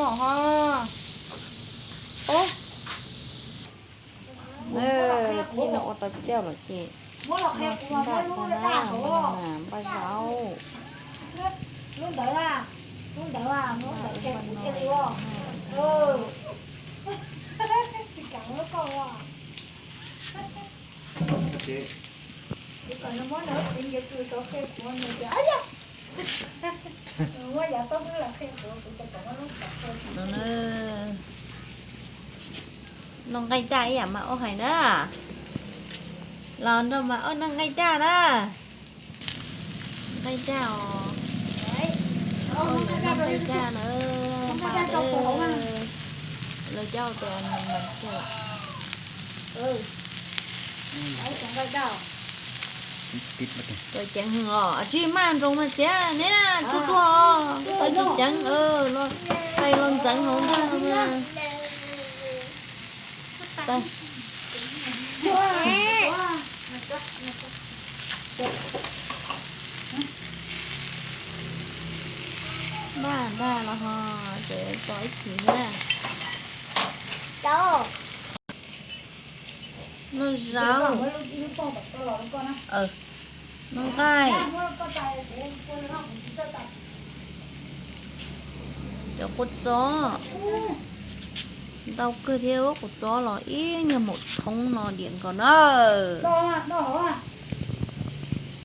Ho, ub, peb no ua tau cauj lawm ces no xwb nraj tag na, npaj zaub. No na, noj nqaij daj ib yam mas ub hais na, los nrog mas ub noj nqaij daj na. Nqaij daj os, noj nqaij daj na, npaj, lawv coj tias nws mas kiag lawm. Txawm ceev os, tsis maj nroos mas tiag ne, tsuag tsuag, txawm tsis ceev, tais los ntxeev hauv ntag. Maj dag los ho, ces tso ib chim thiab. Noj zaub, noj nqaij, cov kua txob, ntau kawg thiab, kua txob los ib nyuag maum thoob no diam nkaus na.